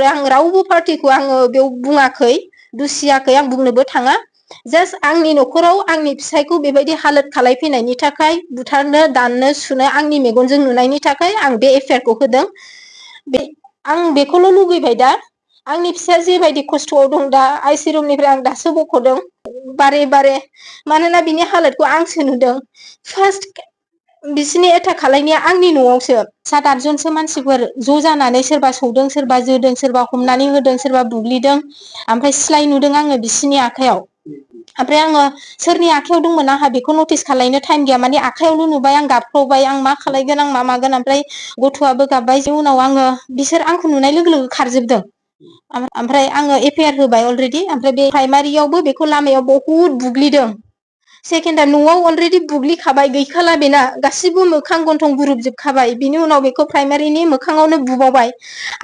ओमफ्राय आं रावबो पार्टिखौ आङो बेयाव बुङाखै दुसियाखै आं बुंनोबो थाङा जास्ट आंनि न'खराव आंनि फिसायखौ बेबायदि हालोद खालायफैनायनि थाखाय बुथारनो दाननो सुनो आंनि मेगनजों नुनायनि थाखाय आं बे एफआइआरखौ होदों आं बेखौल' लुगैबाय दा आंनि फिसाया जेबायदि खस्थ'आव दं दा आइसि रुमनिफ्राय आं दासो बख'दों बारे बारे मानोना बिनि हालोदखौ आंसो नुदों फार्स्ट बिसिनि एटाक खालायनाया आंनि न'आवसो 7-8 जनसो मानसिफोर ज' जानानै सोरबा सौदों सोरबा जोदों सोरबा हमनानै होदों सोरबा बुग्लिदों ओमफ्राय सिलाइ नुदों आङो बिसिनि आखायाव ओमफ्राय आङो सोरनि आखायाव दंमोन आंहा बेखौ नटिस खालायनो टाइम गैया माने आखायावल' नुबाय आं गाबख्रावबाय आं मा खालायगोन आं मा मागोन ओमफ्राय गथ'आबो गाबबाय उनाव आङो बिसोर आंखौ नुनाय लोगो लोगो खारजोबदों ओमफ्राय आङो एफआइआर होबाय अलरेडि ओमफ्राय बे प्राइमारियावबो बेखौ लामायाव बहुद बुग्लिदों सेकेन्डआ न'आव अलरेडि बुग्लिखाबाय गैखाला बेना गासिबो मोखां गन्थं बुरुबजोबखाबाय बिनि उनाव बेखौ प्राइमारिनि मोखाङावनो बुबावबाय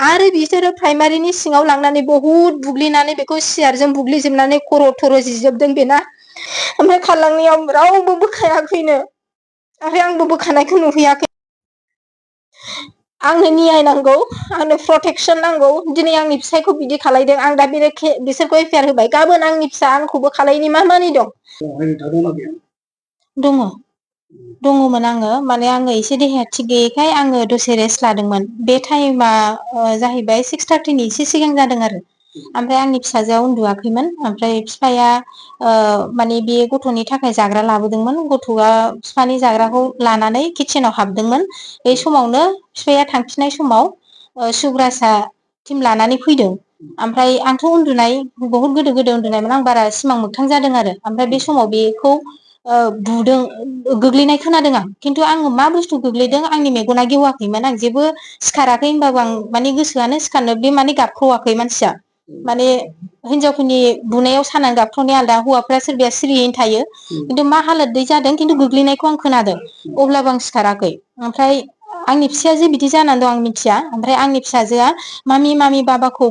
आरो बिसोरो प्राइमारिनि सिङाव लांनानै बहुद बुग्लिनानै बेखौ सियारजों बुग्लिजोबनानै खर' थर' जिजोबदों बेना ओमफ्राय खारलांनायाव रावबो बोखायाखैनो ओमफ्राय आंबो बोखानायखौ नुहैयाखै आंनो नियाय नांगौ आंनो प्रटेक्सन नांगौ दिनै आंनि फिसायखौ बिदि खालायदों आं दा बिसोरखौ एफआइआर होबाय गाबोन आंनि फिसा आंखौबो खालायनि मा मानि दं दङमोन आङो माने आङो एसे देहाया थिग गैयैखाय आङो दसे रेस्ट लादोंमोन बे टाइमा जाहैबाय 6:30 नि एसे सिगां जादों आरो ओमफ्राय आंनि फिसाजोआ उन्दुआखैमोन ओमफ्राय बिफाया माने बे गथ'नि थाखाय जाग्रा लाबोदोंमोन गथ'आ बिफानि जाग्राखौ लानानै किटचेनाव हाबदोंमोन बे समावनो बिफाया थांफिननाय समाव सुग्रासा टिम लानानै फैदों ओमफ्राय आंथ' उन्दुनाय बहुत गोदो गोदो उन्दुनायमोन आं बारा सिमां मोगथां जादों आरो ओमफ्राय बे समाव बेखौ बुदों गोग्लैनाय खोनादों आं खिन्थु आङो मा बुस्थु गोग्लैदों आंनि मेगना गेवाखैमोन आं जेबो सिखाराखै होनबाबो आं माने गोसोआनो सिखारनो बे माने गाबख्रावाखै मानसिया माने हिनजावफोरनि बुनायाव सानानै गाबख्रावनाया आलदा हौवाफ्रा सोरबाया सिरियैनो थायो खिन्थु मा हालोदै जादों खिन्थु गोग्लैनायखौ आं खोनादों अब्लाबो आं सिखाराखै ओमफ्राय आंनि फिसाया जे बिदि जानानै दं आं मिथिया ओमफ्राय आंनि फिसाजोआ मामि मामि बाबाखौ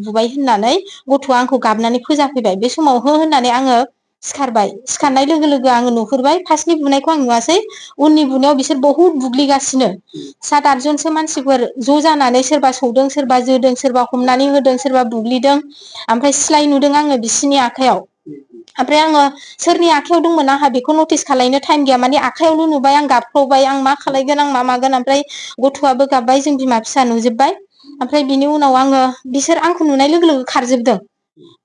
बुबाय होननानै गथ'आ आंखौ गाबनानै फोजाफैबाय बे समाव हो होननानै आङो सिखारबाय सिखारनाय लोगो लोगो आङो नुहुरबाय फार्स्टनि बुनायखौ आं नुवासै उननि बुनायाव बिसोर बहुद बुग्लिगासिनो 7-8 जनसो मानसिफोर ज' जानानै सोरबा सौदों सोरबा जोदों सोरबा हमनानै होदों सोरबा बुग्लिदों ओमफ्राय सिलाइ नुदों आङो बिसिनि आखायाव ओमफ्राय आङो सोरनि आखायाव दंमोन आंहा बेखौ नटिस खालायनो टाइम गैया माने आखायावल' नुबाय आं गाबख्रावबाय आं मा खालायगोन आं मा मागोन ओमफ्राय गथ'आबो गाबबाय जों बिमा फिसा नुजोबबाय ओमफ्राय बिनि उनाव आङो बिसोर आंखौ नुनाय लोगो लोगो खारजोबदों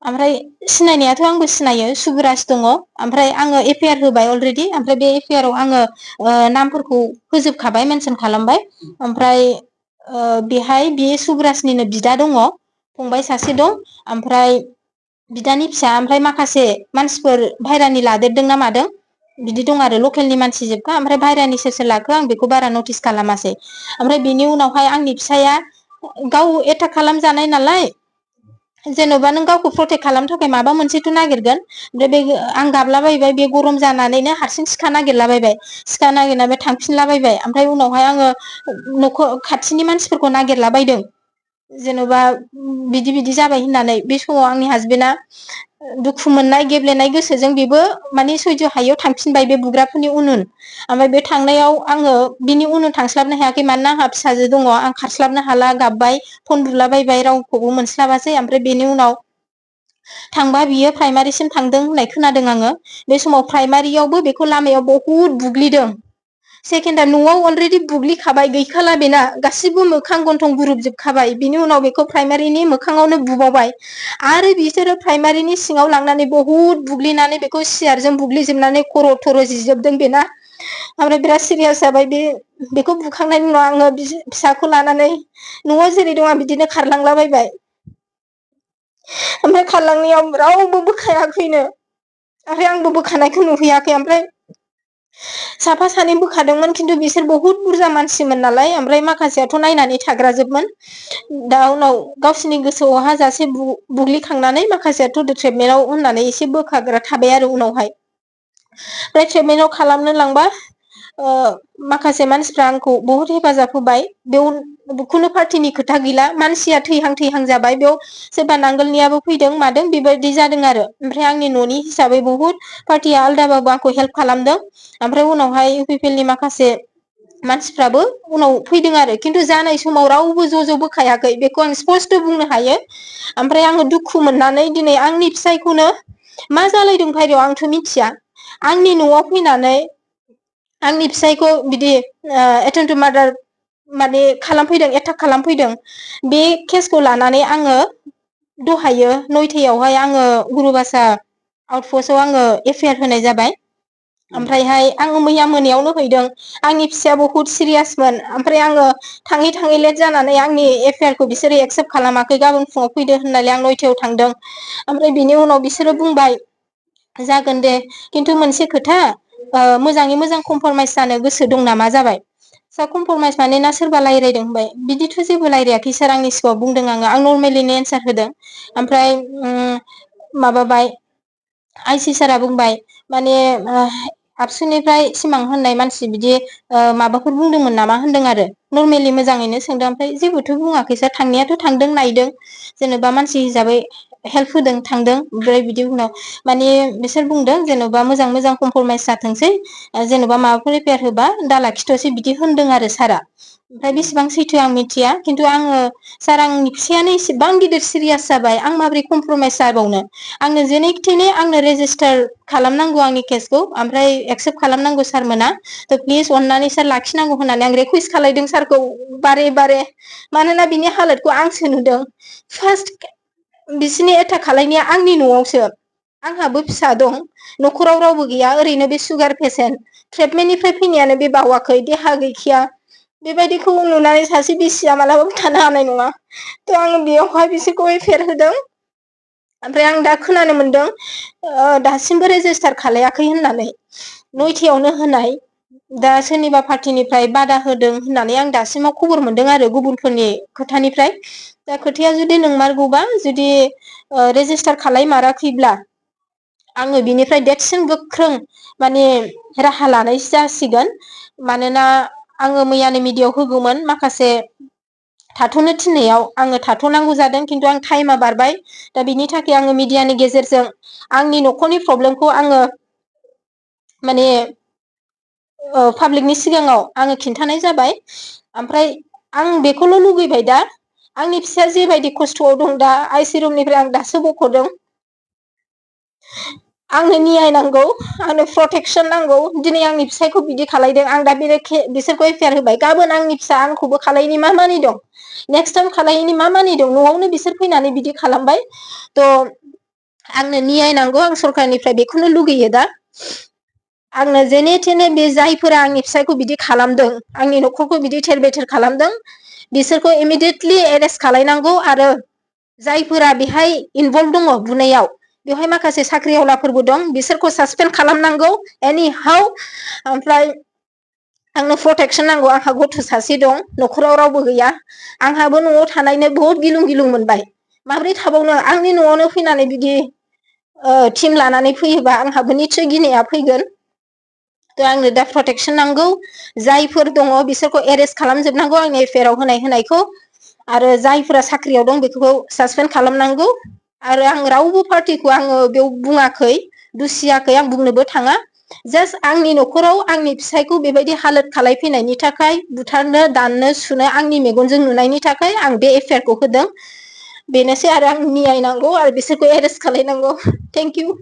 ओमफ्राय सिनायनायाथ' आंबो सिनायो सुबुराज दङ ओमफ्राय आङो एफआइआर होबाय अलरेडि ओमफ्राय बे एफआइआर आव आङो नामफोरखौ होजोबखाबाय मेनसन खालामबाय ओमफ्राय बेहाय बे सुब्राजनिनो बिदा दङ फंबाय सासे दं ओमफ्राय बिदानि फिसा ओमफ्राय माखासे मानसिफोर बाहेरानि लादेरदों ना मादों बिदि दं आरो लकेलनि मानसि जोबखा ओमफ्राय बाहेरानि सोर सोर लाखो आं बेखौ बारा नटिस खालामासै ओमफ्राय बिनि उनावहाय आंनि फिसाया गाव एटाक खालामजानाय नालाय जेन'बा नों गावखौ प्रटेक्ट खालामनो थाखाय माबा मोनसेथ' नागिरगोन ओमफ्राय बे आं गाबलाबायबाय बे गरम जानानैनो हारसिं सिखा नागिरलाबायबाय सिखा नागिरनानै थांफिनलाबायबाय ओमफ्राय उनावहाय आङो न'खर खाथिनि मानसिफोरखौ नागिरलाबायदों जेन'बा बिदि बिदि जाबाय होननानै बे समाव आंनि हासबेन्डआ दुखु मोननाय गेब्लेनाय गोसोजों बेबो माने सैज' हायैयाव थांफिनबाय बे बुग्राफोरनि उन ओमफ्राय बे थांनायाव आङो बिनि उन थांस्लाबनो हायाखै मानोना आंहा फिसाजो दङ आं खारस्लाबनो हाला गाबबाय फन बुलाबायबाय रावखौबो मोनस्लाबासै ओमफ्राय बेनि उनाव थांबा बियो प्राइमारिसिम थांदों होननाय खोनादों आङो बे समाव प्राइमारियावबो बेखौ लामायाव बहुद बुग्लिदों सेकेन्डआ न'आव अलरेडि बुग्लिखाबाय गैखाला बेना गासिबो मोखां गन्थं बुरुबजोबखाबाय बिनि उनाव बेखौ प्राइमारिनि मोखाङावनो बुबावबाय आरो बिसोरो प्राइमारिनि सिङाव लांनानै बहुद बुग्लिनानै बेखौ सियारजों बुग्लिजोबनानै खर' थर' जिजोबदों बेना ओमफ्राय बिराद सिरियास जाबाय बेखौ बुखांनायनि उनाव आङो फिसाखौ लानानै न'आव जेरै दं आं बिदिनो खारलांलाबायबाय ओमफ्राय खारलांनायाव रावबो बोखायाखैनो ओमफ्राय आंबो बोखानायखौ नुहैयाखै ओमफ्राय साफा सानै बोखादोंमोन खिन्थु बिसोर बहुत बुरजा मानसिमोन नालाय ओमफ्राय माखासेयाथ' नायनानै थाग्राजोबमोन दा उनाव गावसिनि गोसोआव हाजासे बुग्लिखांनानै माखासेयाथ' ट्रिटमेन्टआव होननानै एसे बोखाग्रा थाबाय आरो उनावहाय ओमफ्राय ट्रिटमेन्टआव खालामनो लांबा माखासे मानसिफ्रा आंखौ बहुत हेफाजाब होबाय बेयाव खुनु पार्टिनि खोथा गैला मानसिया थैहां थैहां जाबाय बेयाव सोरबा नांगोलनियाबो फैदों मादों बेबायदि जादों आरो ओमफ्राय आंनि न'नि हिसाबै बहुत पार्टिया आलदाबाबो आंखौ हेल्प खालामदों ओमफ्राय उनावहाय इउ पि पि एल नि माखासे मानसिफ्राबो उनाव फैदों आरो खिन्थु जानाय समाव रावबो ज' बोखायाखै बेखौ आं स्पस्त' बुंनो हायो। ओमफ्राय आङो दुखु मोननानै दिनै आंनि फिसायखौनो मा जालायदों बायहेरायाव आंथ' मिथिया आंनि न'आव फैनानै आंनि फिसायखौ बिदि एटेम्प टु मार्डार माने खालामफैदों एटाक खालामफैदों बे केसखौ लानानै आङो दहायो 9थायावहाय आङो गुरुबासा आउटपस्टआव आङो एफ आइ आर होनाय जाबाय। ओमफ्रायहाय आङो मैया मोनायावनो हैदों आंनि फिसाया बहुत सिरियासमोन ओमफ्राय आङो थाङै लेट जानानै आंनि एफ आइ आर खौ बिसोरो एक्सेप्ट खालामाखै गाबोन फुङाव फैदो होननानै आं 9थायाव थांदों। ओमफ्राय बिनि उनाव बिसोरो बुंबाय जागोन दे खिन्थु मोनसे खोथा मोजाङै मोजां कमप्रमाइस जानो गोसो दं नामा जाबाय। सार कमप्रमाइस माने ना सोरबा रायलायदों होनबाय बिदिथ' जेबो रायलायाखै सार आंनि सिगाङाव बुंदों आङो आं नर्मेलिनो एन्सार होदों। ओमफ्राय माबाबाय आइ सि सारा बुंबाय माने आबसुनिफ्राय सिमां होननाय मानसि बिदि माबाफोर बुंदोंमोन नामा होनदों आरो नर्मेलि मोजाङैनो सोंदों ओमफ्राय जेबोथ' बुङाखै सार थांनायाथ' थांदों नायदों जेनेबा मानसि हिसाबै हेल्प होदों थांदों ओमफ्राय बिदि उनाव माने बिसोर बुंदों जेन'बा मोजां कमप्रमाइस जाथोंसै जेन'बा माबाफोर एफआइआर होबा दा लाखिथ'सै बिदि होनदों आरो सारा ओमफ्राय बेसेबां सैथो आं मिथिया खिन्थु आङो सार आंनि फिसायानो इसेबां गिदिर सिरियास जाबाय आं माबोरै कमप्रमाइस जाबावनो आंनो जेने थेने आंनो रेजिस्टार खालामनांगौ आंनि केसखौ ओमफ्राय एक्सेप्ट खालामनांगौ सार मोना थ' प्लिज अननानै सार लाखिनांगौ होननानै आं रिकुवेस्ट खालायदों सारखौ बारे मानोना बिनि हालोदखौ आंसो नुदों फार्स्ट बिसिनि एटाक खालायनाया आंनि न'आवसो आंहाबो फिसा दं न'खराव रावबो गैया ओरैनो बे सुगार पेसेन्ट ट्रिटमेन्टनिफ्राय फैनायानो बे बावाखै देहा गैखाया बेबायदिखौ नुनानै सासे बिसिया मालाबाबो थानो हानाय नङा थ' आङो बेयावहाय बिसोरखौ एफेयार होदों ओमफ्राय आं दा खोनानो मोनदों दासिमबो रेजिस्टार खालायाखै होननानै 9थायावनो होनाय दा सोरनिबा पार्टिनिफ्राय बादा होदों होननानै आं दासिमाव खबर मोनदों आरो गुबुनफोरनि खोथानिफ्राय दा खोथाया जुदि नोंमारगौबा जुदि रेजिस्टार खालायमाराखैब्ला आङो बिनिफ्राय देरसिन गोख्रों माने राहा लानाय जासिगोन मानोना आङो मैयानो मिडियायाव होगौमोन माखासे थाथ'नो थिननायाव आङो थाथ'नांगौ जादों खिन्थु आं टाइमा बारबाय दा बिनि थाखाय आङो मिडियानि गेजेरजों आंनि न'खरनि प्रब्लेमखौ आङो माने पाब्लिकनि सिगाङाव आङो खिन्थानाय जाबाय ओमफ्राय आं बेखौल' लुगैबाय दा आंनि फिसाया जेबायदि खस्थ'आव दं दा आइसि रुमनिफ्राय आं दासो बख'दों आंनो नियाय नांगौ आंनो प्रटेकसन नांगौ दिनै आंनि फिसायखौ बिदि खालायदों आं दा बिसोरखौ एफेयार होबाय गाबोन आंनि फिसा आंखौबो खालायनि मा मानि दं नेक्स्ट टाइम खालायैनि मा मानि दं न'आवनो बिसोर फैनानै बिदि खालामबाय थ' आंनो नियाय नांगौ आं सरखारनिफ्राय बेखौनो लुगैयो दा आंनो जेने थेने बे जायफोरा आंनि फिसायखौ बिदि खालामदों आंनि न'खरखौ बिदि थेर बेथेर खालामदों बिसोरखौ इमिडियेटलि एरेस्ट खालायनांगौ आरो जायफोरा बेहाय इनभल्भ दङ बुनायाव बेवहाय माखासे साख्रि आवलाफोरबो दं बिसोरखौ सासपेन्ड खालामनांगौ एनि हाउ ओमफ्राय आंनो प्रटेकसन नांगौ आंहा गथ' सासे दं न'खराव रावबो गैया आंहाबो न'आव थानायनो बुहुत गिलुं गिलुं मोनबाय माब्रै थाबावनो आंनि न'आवनो फैनानै बिदि टिम लानानै फैयोबा आंहाबो निसय गिनाया फैगोन थ' आंनो दा प्रटेकसन नांगौ जायफोर दङ बिसोरखौ एरेस्ट खालामजोबनांगौ आंनि एफेयाराव होनायखौ आरो जायफोरा साख्रियाव दं बेखौ सासपेन्ड खालामनांगौ आरो आं रावबो पार्टिखौ आङो बेयाव बुङाखै दुसियाखै आं बुंनोबो थाङा जास्ट आंनि न'खराव आंनि फिसायखौ बेबायदि हालोद खालामफैनायनि थाखाय बुथारनो दाननो सुनो आंनि मेगनजों नुनायनि थाखाय आं बे एफेयारखौ होदों बेनोसै आरो आं नियाय नांगौ आरो बिसोरखौ एरेस्ट खालायनांगौ थेंक इउ